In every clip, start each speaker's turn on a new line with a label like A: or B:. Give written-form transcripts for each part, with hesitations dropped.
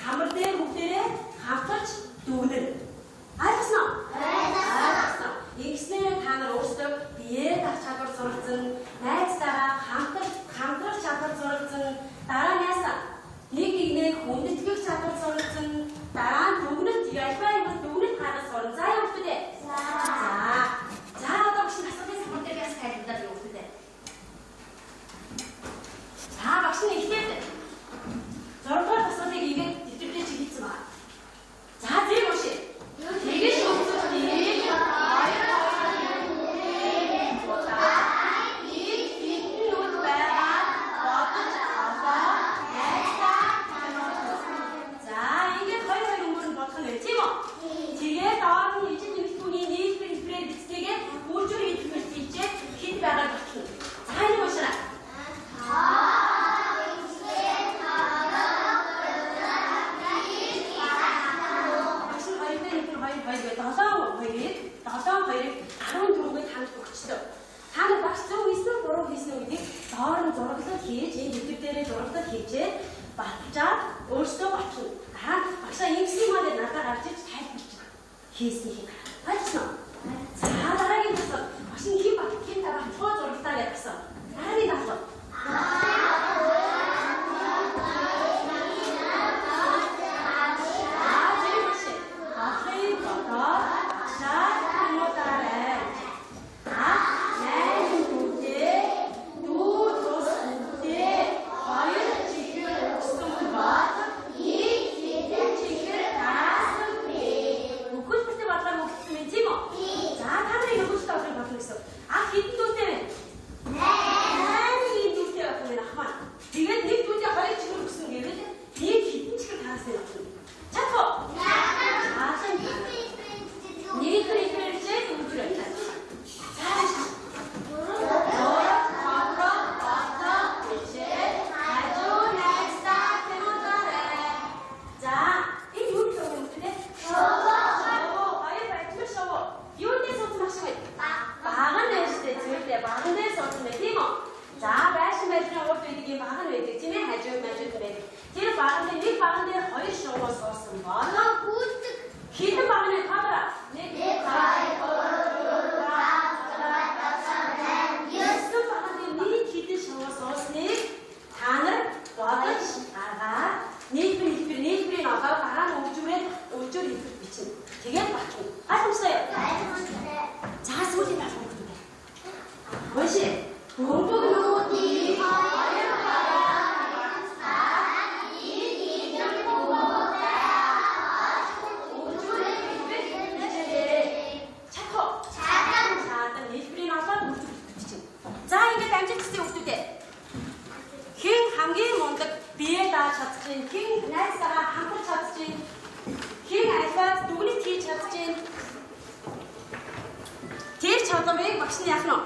A: Самар дээр бүгдээрээ хамтарч дүгнэнэ. Ойлгосноо? Ойлгосон. Ингэснээр та нар өөрсдөө биеэ даах чадвар суралцсан, найзтайгаа хамтарч хамтрах чадвар суралцсан, дараа нь яасан? Нэг нэгнээ хүндэтгэх чадвар суралцсан, дараа нь дүгнэлт ялбаа юм дүгнэлт гаргах сурна. За юу гэдэг вэ? За. За одоо багш нь асуултын самар дээр яс тайлбарлаад юу гэдэг вэ? За багш нь эхлээд 6 дугаар дасгалыг ингээд дэвтэр дээр чиглэсэн байна. За зэрэг уншия. Тэгэж өгсөн нэг хэдэн нүд байгаа бодож олоо найздаа хянуулна. За ингээд хоёр хоёр өнгөөр нь бодох нь байв тийм үү? Тэгээд доор нь ижил нэмэлтүүний нийлбэр хэлбэрээр бичснийгээ үржүүр хэлбэр хийжээ хэд байгааг батлна. За энэ уншаарай. Багш нь 2 дээр 1 2 2 гэдэг 7 хоёрыг 7 хоёрыг 14-ийг танд өгчлөө. Та нар багш зөв хийсэн үү буруу хийсэн үү гэдгийг доор нь зураглал хийж энэ дэвтэр дээрээ зураглал хийжээ батжаад өөрсдөө батлна. Дараа нь багшаа ингэсэн юм аа гэж надад гарч иж тайлбарлаж байгаа. Хийснийг ойлгосноо? За дараагийн дасгал багш нь хэн бат хэн та батлуу зураглаа гэж асуу. Дараагийн дасгал. За зэрэг багш. Бодлогыг бодоод багшаа хянуулаарай. Ах 8 дүүтэй, дүү тус хүүтэй, хоёр чихэр өгсөн бол нэг хэдэн чихэр таасан бэ? Өгүүлбэртэй бодлогоор өгсөн юм тийм үү? За та нарын өгүүлбэртэй бодлогыг бодно гэсэн. Ах хэдэн дүүтэй вэ? 8 дүүтэй байх юм ах маань. Тэгээд нэг дүүтэй хоёр чихэр өгсөн гэвэл нэг хэдэн чихэр таасан юм байна. Чадах уу? Чадах юм. Нийлбэр хэлбэрээр хичээл өгүүлбэр. За зураг, хавраг, бодлого, бичээд хажуу найздаа хянуулаарай. За, энэ юу гэх юм бэ? Шувуу. Хоёр бажмал шувуу. Юун дээр суудсан багш вэ? Баган дээр шүү дээ. Зүйлээ баган дээр суудсан байх тийм үү? За, байшин байшин урд байдаг юм баган байдаг тийм ээ? Хажуу мажууд байдаг. Тэр баган дээр нэг баган дээр хоёр шувуу суусан бол хэдэн баган вэ? Тадараа. 1 2 3 4 5 6 7 8 9 баган дээр нийт хэдэн шувуу суусныг та нар бодож гаргаад нийлбэр хэлбэр нийлбэрийг олоод дараа нь өгжүүрээ өгжүүр хэлбэрт бичнэ. Тэгээд батлна. Ойлгомжтой юу? За сүүлийн даалгавар өгдөг. Уншия. Бөмбөг нүүдийг хоёр өгжүүрээ хэлбэрт бичээрэй. Чадах уу? Чадна. Нийлбэрийг олоод өгжүүр хэлбэрт бичнэ. За ингээд амжилт хүсье хүүхдүүдээ. Хэн хамгийн мундаг бие дааж чадчих, хэн найзтайгаа хамтарч чадчих, хэн альваад дүгнэлт хийж чадчих. Тэр чадварыг багш нь яах нь вэ?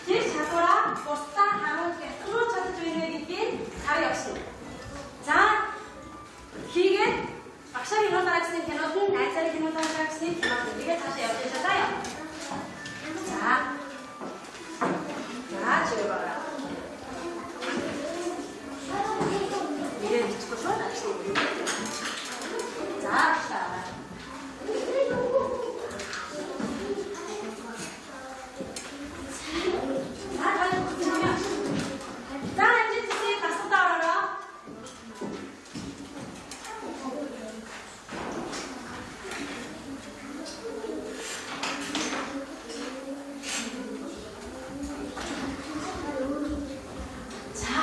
A: Тэр чадвараа бусдаа харуулж хятгуулж чадаж байна вэ гэдгийг харъя багш нь. За хийгээд багшаар хянуулаарай гэсэн хянуулна, найзаараа хянуулаарай гэсэн хянуулна. Тэгээд цаашаа явж чадаа яа. За. За чигээр байгаа. Тэгээд бичихгүй шүү дээ. За багшаа. За та нар За амжилт хүсье дасгалдаа ороорой. За.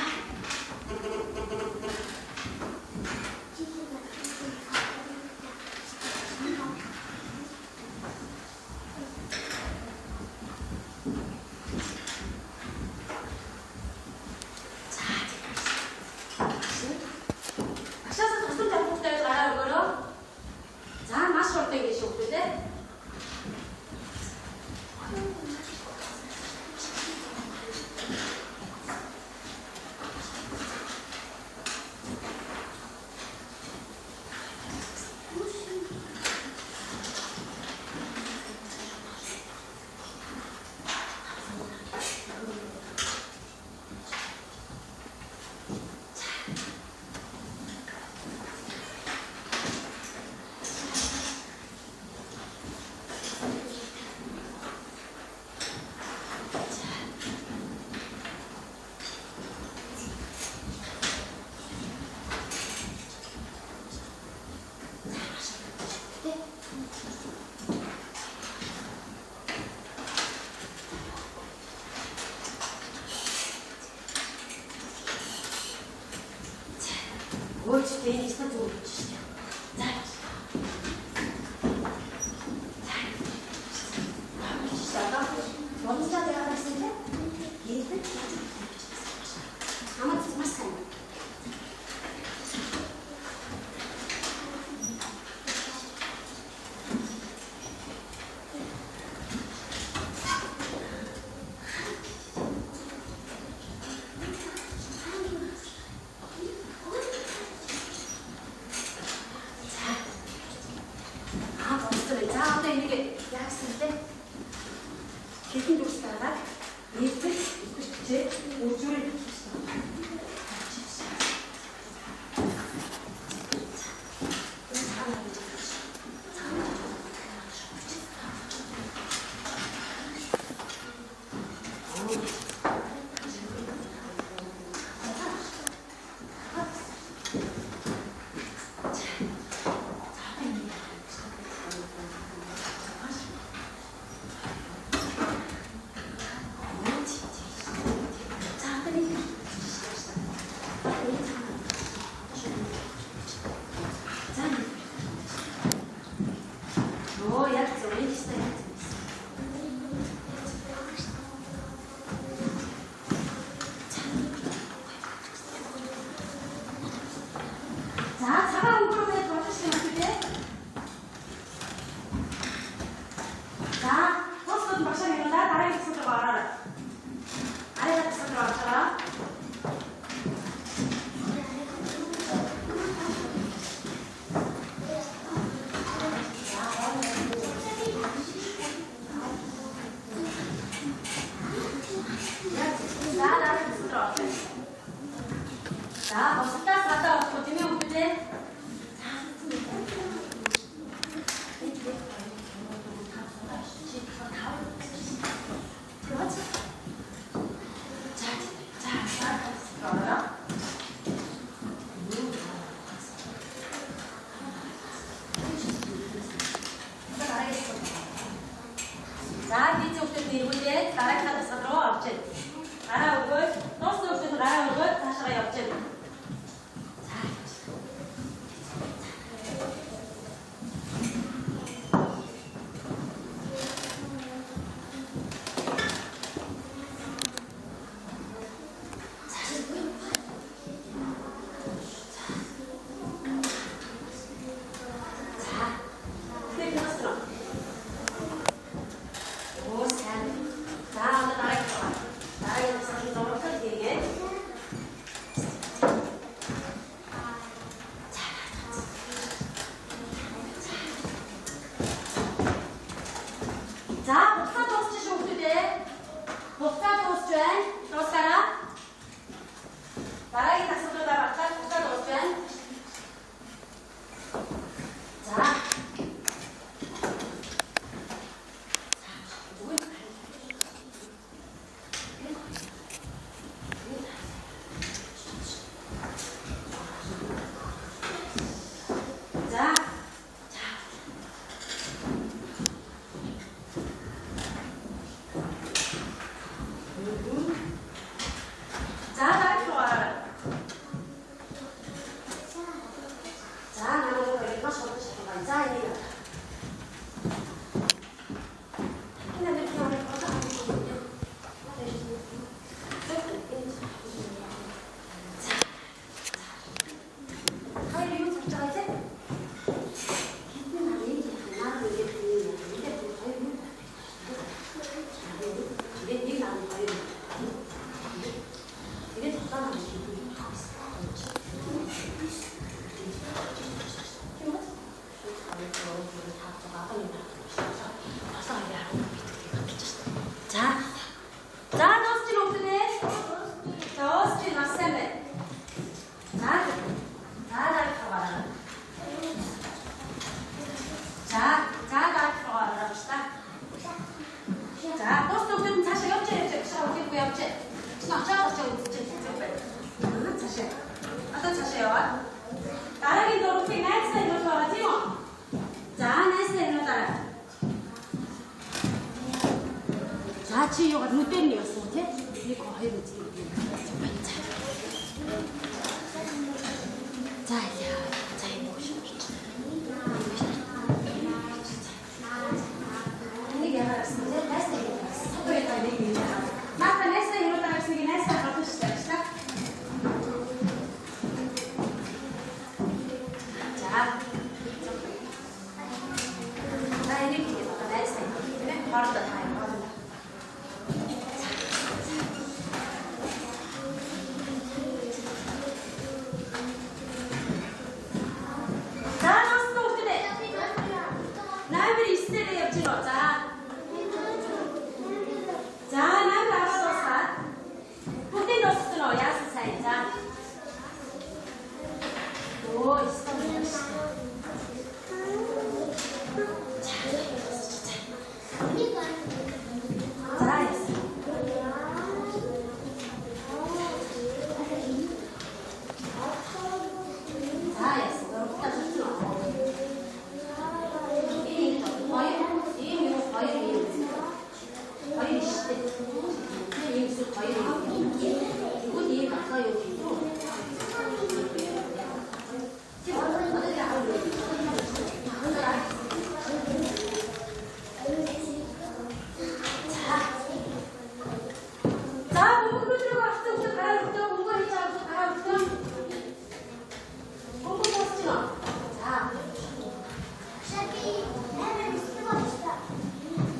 A: Өөч тэ энэ ихсэн зүг биш. За. За. Одоо боломжтой байгаа гэсэн тийм. Нийлэн хамаад маш сайн. За. Аа болчихсон. За одоо энийг яасан бэ? Хэдэн дүрс байгааг нийлбэл бичээ үржүүрийг бичсэн. Оо яг зөв энэ ихтэй яг зөв. За цагаан өнгөрөөд болж юм үү? За бусдад багшаа нэгнээ дараагийн хэсэг рүү ороорой. Дараагийн хэсэг рүү орчороо. За дараагийн хэсэг рүү орчороо. За бусдаас гадаа болохгүй тийм үү хүүхдээ? За би зөвхөн эргүүлээд дараагийнхаа дасгал руу орж байна. Гараа өгөөд дууссан хүүхдүүд гараа өгөөд цаашаа явж байна. За. За. Тэгэхээр дуусна. Оо сайн. За одоо дараагийн дасгал. Дараагийн дасгалын зурагтал хийгээд. За буцаа дуусчих шүү хүүхдүүдээ. Буцаа дуусч байна. Дуусаараа. Дараагийн дасгалуудаа батлаад буцаа дуусч байна. За. За. За. За дараагийн руу гараарай. За намайг хоёр маш олон шалган. За энийг. Энэ нэг нэг одоо хамт. За. Хоёр юу зорж байгаа вэ? Хэдэн намыг наад ингээд юм ингээд хоёр юу? Тэгээд нэг нам хоёр. Тэгээд тухайн нам Тийм үү? За. За дуусчих үгнээ. Дуусчих маш сайн байна. За. За дараах гараа. За, за дараах гараа та. За, дуусах үгнээ нь цаашаа явж явж цаашаа үгүй явж. Чи очоод очоод үзчих зүг байна. Цаашаа. Одоо цаашаа яваа. Дараагийн зургийг найзтай хэлж байгаа тийм үү? За, найзтай хэлүүлээрэй. За, чи юугаар нүдээр нь явсан тий? 1 2 3. За. За. За энийг хийгээд одоо найзтай тийм ээ. Хоорондоо та юм хоорондоо. За дуусна хүүхдүүдээ. Номер 9-ээр явж гинөө. За. За номер 10 дуусгаад. Бүгдийг дуусгасан уу? Яасан сайн. За. Өө, ёстой юм шүү дээ. За яасан. За яасан. Дуртай шүтсэн үү? Энэ хоёр ийм юм хоёр ийм. Хоёр штэ. Тэр ийм эсвэл хоёр юм. Тэгвэл ийм батлаа юу гэдэг вэ? Тийм одоо яах вэ? За бөмбөгнүүд рүү авсан хүмүүс гараа өргөдөө бөмбөгөө хийж байгаа хүмүүс гараа өргөдөө. Бөмбөг дуусчихна. За.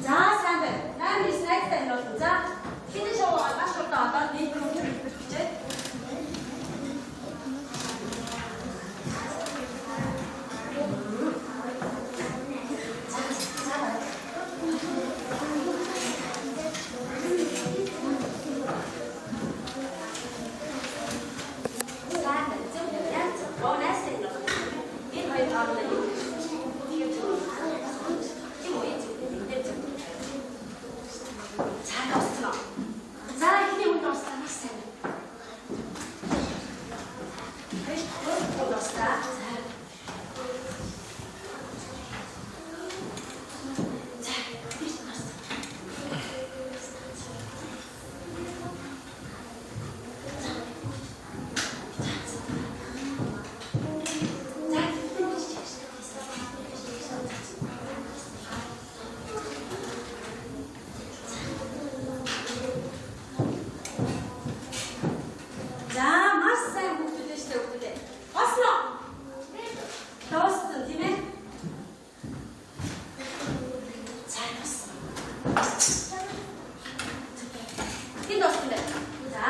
A: За сайн байна. 8 9 найзтай энэ болсон. За хэдэн шоу маш хурдан одоо нэг рүү бичээд. За за байна. Сайн байна. Зөв яаж гоо найзтай энэ болсон. Энэ хоёр хоорондоо юу гэж тийм тийм үү энэ дээр зөв. За дууссан. За эхний үнд дууссан маш сайн. Хоёр дахь дууссан. За. За тийш дууссан. За За маш сайн хүүхдүүд шүү дээ хүүхдүүд. Босноо. Дууссан тийм ээ? За дууссан. Хэн дууссан бэ? За.